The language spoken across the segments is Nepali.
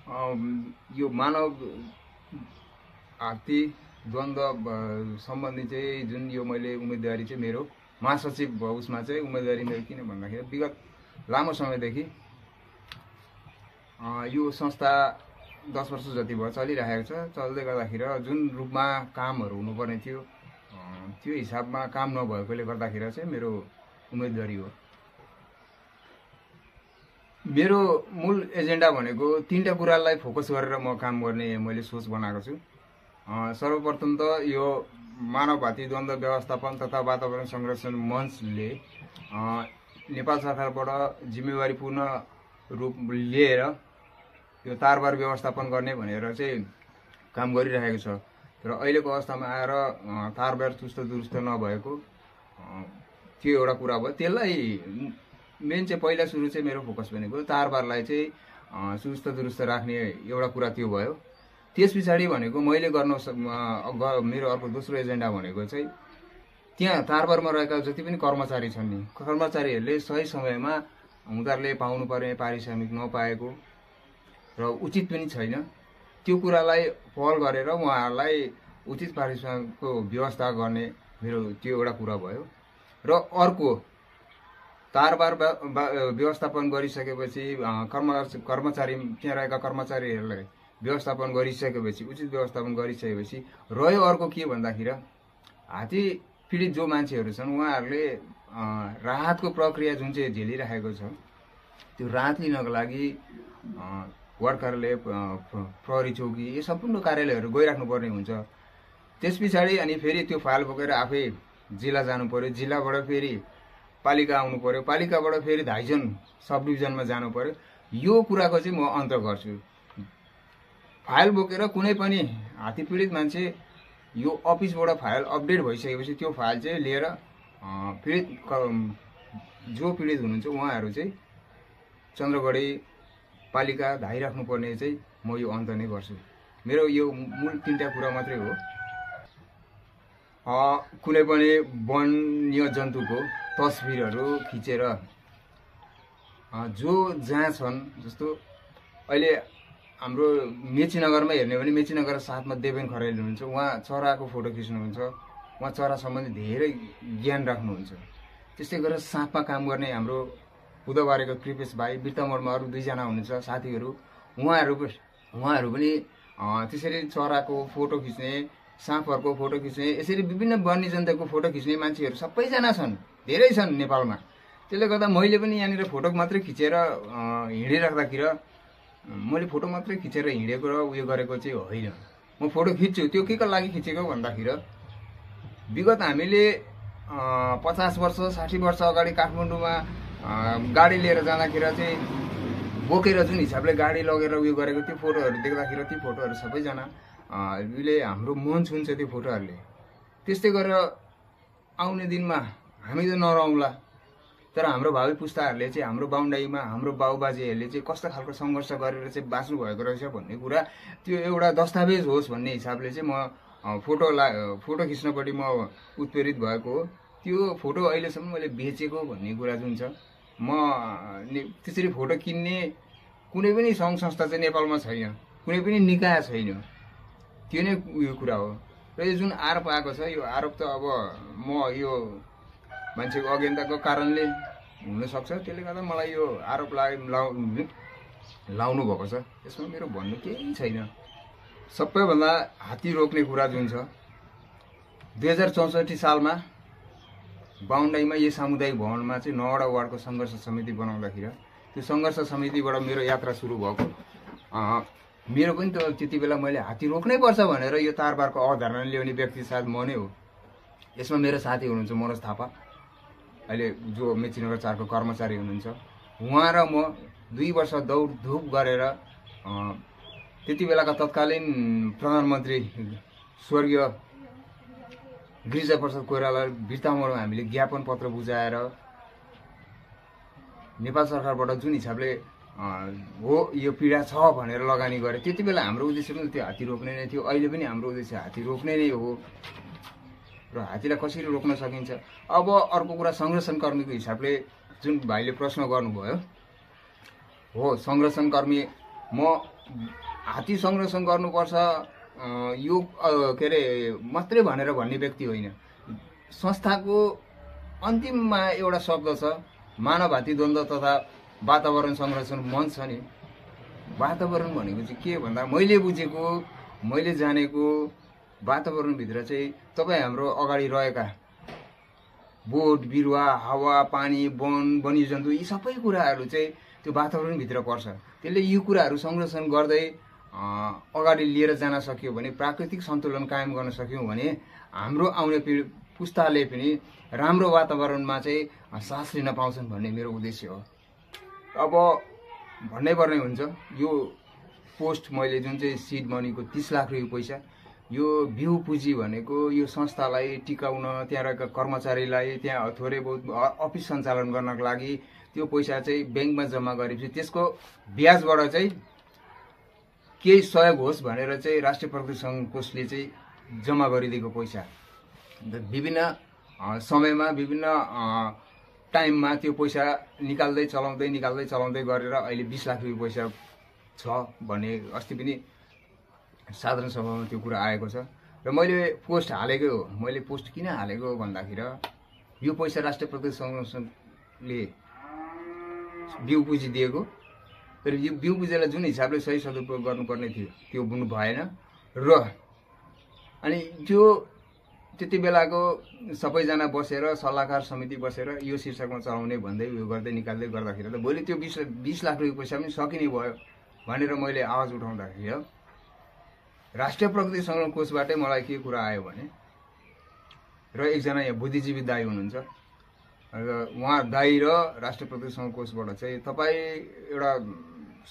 यो मानव हात्ती द्वन्द्व सम्बन्धी चाहिँ जुन यो मैले उम्मेदवारी चाहिँ मेरो महासचिव उसमा चाहिँ उम्मेदवारी मेरो किन भन्दाखेरि विगत लामो समयदेखि यो संस्था 10 वर्ष जति भयो चलिरहेको छ। चल्दै गर्दाखेरि जुन रूपमा कामहरू हुनुपर्ने थियो त्यो हिसाबमा काम नभएकोले गर्दाखेरि चाहिँ मेरो उम्मेदवारी हो। मेरो मूल एजेन्डा भनेको तीनटा कुरालाई फोकस गरेर म काम गर्ने मैले सोच बनाएको छु। सर्वप्रथम त यो मानव हात्ती द्वन्द्व व्यवस्थापन तथा वातावरण संरक्षण मञ्चले नेपाल सरकारबाट जिम्मेवारीपूर्ण रूप लिएर यो तारबार व्यवस्थापन गर्ने भनेर चाहिँ काम गरिरहेको छ। तर अहिलेको अवस्थामा आएर तारबार चुस्त दुरुस्त नभएको त्यो एउटा कुरा भयो। त्यसलाई मेन चाहिँ पहिला सुरु चाहिँ मेरो फोकस भनेको तारबारलाई चाहिँ चुस्त दुरुस्त राख्ने एउटा कुरा त्यो भयो। त्यस पछाडि भनेको मैले गर्न मेरो अर्को दोस्रो एजेन्डा भनेको चाहिँ त्यहाँ तारबारमा रहेका जति पनि कर्मचारी छन् नि कर्मचारीहरूले सही समयमा उनीहरूले पाउनुपर्ने पारिश्रमिक नपाएको र उचित पनि छैन। त्यो कुरालाई पहल गरेर उहाँहरूलाई उचित पारिश्रमिकको व्यवस्था गर्ने मेरो त्यो एउटा कुरा भयो। र अर्को तारबार व्यवस्थापन गरिसकेपछि कर्मचारी त्यहाँ रहेका कर्मचारीहरूलाई व्यवस्थापन गरिसकेपछि उचित व्यवस्थापन गरिसकेपछि रह्यो अर्को के भन्दाखेरि हात्ती पीडित जो मान्छेहरू छन् उहाँहरूले राहतको प्रक्रिया जुन चाहिँ झेलिरहेको छ त्यो राहत लिनको लागि वार्ड कार्यालय प्रहरी चौकी यो सम्पूर्ण कार्यालयहरू गइराख्नु पर्ने हुन्छ। त्यस पछाडि अनि फेरि त्यो फाइल बोकेर आफै जिल्ला जानु पर्यो, जिल्लाबाट फेरि पालिका आउनु पर्यो, पालिकाबाट फेरि धाइजन सब डिभिजनमा जानु पर्यो। यो कुराको चाहिँ म अन्त गर्छु। फाइल बोकेर कुनै पनि हात्ती पीडित मान्छे यो अफिसबाट फाइल अपडेट भइसकेपछि त्यो फाइल चाहिँ लिएर पीडित जो पीडित हुनुहुन्छ उहाँहरू चाहिँ चन्द्रगढी पालिका धाइराख्नु पर्ने चाहिँ म यो अन्त नै गर्छु। मेरो यो मूल तीनटा कुरा मात्रै हो। कुनै पनि वन्य जन्तुको तस्बिरहरू खिचेर जो जहाँ छन्, जस्तो अहिले हाम्रो मेचीनगरमा हेर्ने भने मेचीनगर साथमा देवेन खरेल हुनुहुन्छ, उहाँ चराको फोटो खिच्नुहुन्छ, उहाँ चरा सम्बन्धी धेरै ज्ञान राख्नुहुन्छ। त्यस्तै गरेर साँपमा काम गर्ने हाम्रो बुधबारेको कृपेश भाइ, बिर्तामोडमा अरू 2 जना हुनुहुन्छ साथीहरू, उहाँहरू पनि त्यसरी चराको फोटो खिच्ने, साँपहरूको फोटो खिच्ने, यसरी विभिन्न वन्य जन्तुको फोटो खिच्ने मान्छेहरू सबैजना छन्, धेरै छन् नेपालमा। त्यसले गर्दा मैले पनि यहाँनिर फोटो मात्रै खिचेर हिँडिराख्दाखेरि मैले फोटो मात्रै खिचेर हिँडेको र उयो गरेको चाहिँ होइन। म फोटो खिच्छु, त्यो के को लागि खिचेको भन्दाखेरि विगत हामीले 50 वर्ष 60 वर्ष अगाडि काठमाडौँमा गाडी लिएर जाँदाखेरि चाहिँ बोकेर जुन हिसाबले गाडी लगेर उयो गरेको त्यो फोटोहरू देख्दाखेरि ती फोटोहरू सबैजना उसले हाम्रो मन छुन्छ त्यो फोटोहरूले। त्यस्तै गरेर आउने दिनमा हामी त नरहौँला, तर हाम्रो भावी पुस्ताहरूले चाहिँ हाम्रो बाउन्डारीमा हाम्रो बाउबाजेहरूले चाहिँ कस्तो खालको सङ्घर्ष गरेर चाहिँ बाँच्नु भएको रहेछ भन्ने कुरा त्यो एउटा दस्तावेज होस् भन्ने हिसाबले चाहिँ म फोटो खिच्नपट्टि म उत्प्रेरित भएको हो। त्यो फोटो अहिलेसम्म मैले बेचेको भन्ने कुरा जुन छ, म त्यसरी फोटो किन्ने कुनै पनि सङ्घ संस्था चाहिँ नेपालमा छैन, कुनै पनि निकाय छैन। त्यो नै उयो कुरा हो। र यो जुन आरोप आएको छ, यो आरोप त अब म यो मान्छेको अज्ञानताको कारणले हुनसक्छ, त्यसले गर्दा मलाई यो आरोप लाउनु भएको छ। यसमा मेरो भन्नु केही छैन। सबैभन्दा हात्ती रोक्ने कुरा जुन छ, 2064 सालमा बाउन्डारीमा यो सामुदायिक भवनमा चाहिँ 9वटा वार्डको सङ्घर्ष समिति बनाउँदाखेरि त्यो सङ्घर्ष समितिबाट मेरो यात्रा सुरु भएको। मेरो पनि त त्यति बेला मैले हात्ती रोक्नै पर्छ भनेर यो तारबारको अवधारणा ल्याउने व्यक्ति सायद म नै हो। यसमा मेरो साथी हुनुहुन्छ मनोज थापा, अहिले जो मेचीनगर 4 को कर्मचारी हुनुहुन्छ, उहाँ र म 2 वर्ष दौडधुप गरेर त्यति बेलाका तत्कालीन प्रधानमन्त्री स्वर्गीय गिरिजाप्रसाद कोइराला बिर्तामोडमा हामीले ज्ञापन पत्र बुझाएर नेपाल सरकारबाट जुन हिसाबले हो यो पीडा छ भनेर लगानी गरे। त्यति बेला हाम्रो उद्देश्य पनि त्यो हात्ती रोक्ने नै थियो। अहिले पनि हाम्रो उद्देश्य हात्ती रोक्ने नै हो र हात्तीलाई कसरी रोक्न सकिन्छ। अब अर्को कुरा संरक्षणकर्मीको हिसाबले जुन भाइले प्रश्न गर्नुभयो, हो संरक्षणकर्मी म हात्ती संरक्षण गर्नुपर्छ यो के अरे मात्रै भनेर भन्ने व्यक्ति होइन। संस्थाको अन्तिममा एउटा शब्द छ मानव हात्ती द्वन्द्व तथा वातावरण संरक्षण मञ्च छ नि। वातावरण भनेको चाहिँ के भन्दा मैले बुझेको मैले जानेको वातावरणभित्र चाहिँ तपाईँ हाम्रो अगाडि रहेका बोट बिरुवा हावा पानी वन वन्यजन्तु यी सबै कुराहरू चाहिँ त्यो वातावरणभित्र पर्छ। त्यसले यी कुराहरू संरक्षण गर्दै अगाडि लिएर जान सक्यो भने प्राकृतिक सन्तुलन कायम गर्न सक्यौँ भने हाम्रो आउने पुस्ताले पनि राम्रो वातावरणमा चाहिँ सास लिन पाउँछन् भन्ने मेरो उद्देश्य हो। अब भन्नै पर्ने हुन्छ यो पोस्ट मैले जुन चाहिँ सिड मनीको 30 लाख रुपियाँ पैसा यो बिउ पुँजी भनेको यो संस्थालाई टिकाउन त्यहाँ रहेका कर्मचारीलाई त्यहाँ थोरै बहुत अफिस सञ्चालन गर्नको लागि त्यो पैसा चाहिँ ब्याङ्कमा जम्मा गरेपछि त्यसको ब्याजबाट चाहिँ केही सहयोग होस् भनेर चाहिँ राष्ट्रिय प्रगति सङ्घ कोषले चाहिँ जम्मा गरिदिएको पैसा विभिन्न समयमा विभिन्न टाइममा त्यो पैसा निकाल्दै चलाउँदै गरेर अहिले 20 लाख रुपियाँ पैसा छ भने अस्ति पनि साधारण सभामा त्यो कुरा आएको छ र मैले पोस्ट हालेकै हो। मैले पोस्ट किन हालेको भन्दाखेरि यो पैसा राष्ट्रिय प्रगति सङ्घले बिउ पुँजी दिएको तर यो बिउ पुँजीलाई जुन हिसाबले सही सदुपयोग गर्नुपर्ने थियो त्यो बुझ्नु भएन र अनि त्यो त्यति बेलाको सबैजना बसेर सल्लाहकार समिति बसेर यो शीर्षकमा चलाउने भन्दै उयो गर्दै निकाल्दै गर्दाखेरि त भोलि त्यो 20 लाख रुपियाँ पैसा पनि सकिने भयो भनेर मैले आवाज उठाउँदाखेरि राष्ट्रिय प्रगति सङ्घ कोषबाटै मलाई के कुरा आयो भने र एकजना यहाँ बुद्धिजीवी दाई हुनुहुन्छ र उहाँ दाई र राष्ट्रिय प्रगति सङ्घ कोषबाट चाहिँ तपाईँ एउटा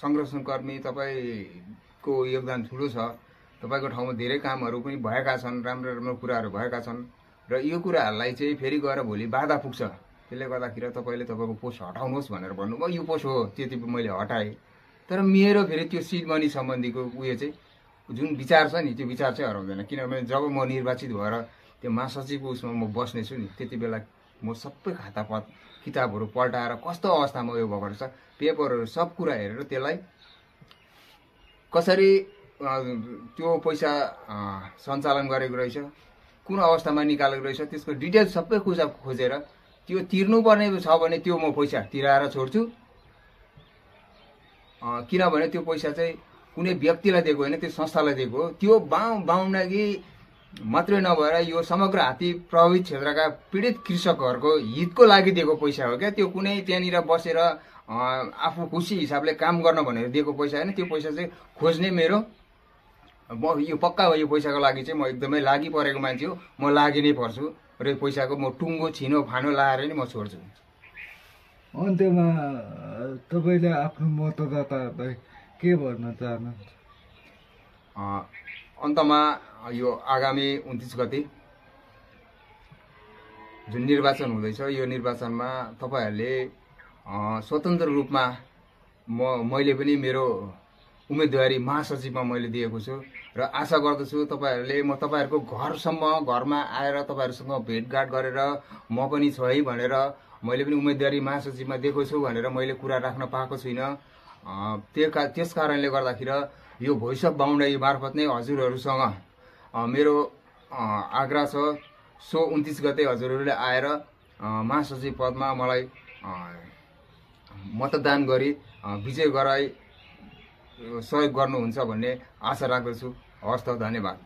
संरक्षणकर्मी तपाईँको योगदान ठुलो छ तपाईको ठाउँमा धेरै कामहरू पनि भएका छन् राम्रो कुराहरू भएका छन् र यो कुराहरूलाई चाहिँ फेरि गएर भोलि बाधा पुग्छ। त्यसले गर्दाखेरि तपाईँले तपाईँको पोस्ट हटाउनुहोस् भनेर भन्नुभयो। यो पोस्ट हो त्यति मैले हटाएँ तर मेरो फेरि त्यो सिड मनी सम्बन्धीको उयो चाहिँ जुन विचार छ नि त्यो विचार चाहिँ हराउँदैन किनभने जब म निर्वाचित भएर त्यो महासचिवको उसमा म बस्नेछु नि त्यति बेला म सबै खातापत किताबहरू पल्टाएर कस्तो अवस्थामा उयो भएको रहेछ पेपरहरू सब कुरा हेरेर त्यसलाई कसरी त्यो पैसा सञ्चालन गरेको रहेछ कुन अवस्थामा निकालेको रहेछ त्यसको डिटेल सबै खोजेर त्यो तिर्नुपर्ने छ भने त्यो म पैसा तिराएर छोड्छु किनभने त्यो पैसा चाहिँ कुनै व्यक्तिलाई दिएको होइन त्यो संस्थालाई दिएको हो। त्यो बाहुनागी मात्रै नभएर यो समग्र हात्ती प्रभावित क्षेत्रका पीडित कृषकहरूको हितको लागि दिएको पैसा हो क्या। त्यो कुनै त्यहाँनिर बसेर आफू खुसी हिसाबले काम गर्न भनेर दिएको पैसा होइन। त्यो पैसा चाहिँ खोज्ने मेरो म यो पक्का हो। यो पैसाको लागि चाहिँ म एकदमै लागि परेको मान्छे हो। म लागि नै पर्छु र यो पैसाको म टुङ्गो छिनो फानो लाएर नै म छोड्छु। अन्त्यमा तपाईँले आफ्नो मतदातालाई के भन्न चाहनुहुन्छ? अन्तमा यो आगामी 29 गते जुन निर्वाचन हुँदैछ यो निर्वाचनमा तपाईँहरूले स्वतन्त्र रूपमा मैले पनि मेरो उम्मेदवारी महासचिवमा मैले दिएको छु र आशा गर्दछु तपाईँहरूले म तपाईँहरूको घरमा आएर तपाईँहरूसँग भेटघाट गरेर म पनि छु है भनेर मैले पनि उम्मेदवारी महासचिवमा दिएको छु भनेर मैले कुरा राख्न पाएको छुइनँ। त्यस कारणले गर्दाखेरि यो भोइस अफ बाहुनडाई मार्फत नै हजुरहरूसँग मेरो आग्रह छ सो 29 गते हजुरहरूले आएर महासचिव पदमा मलाई मतदान गरी विजय गराई सहयोग गर्नुहुन्छ भन्ने आशा राख्दछु। हवस् त, धन्यवाद।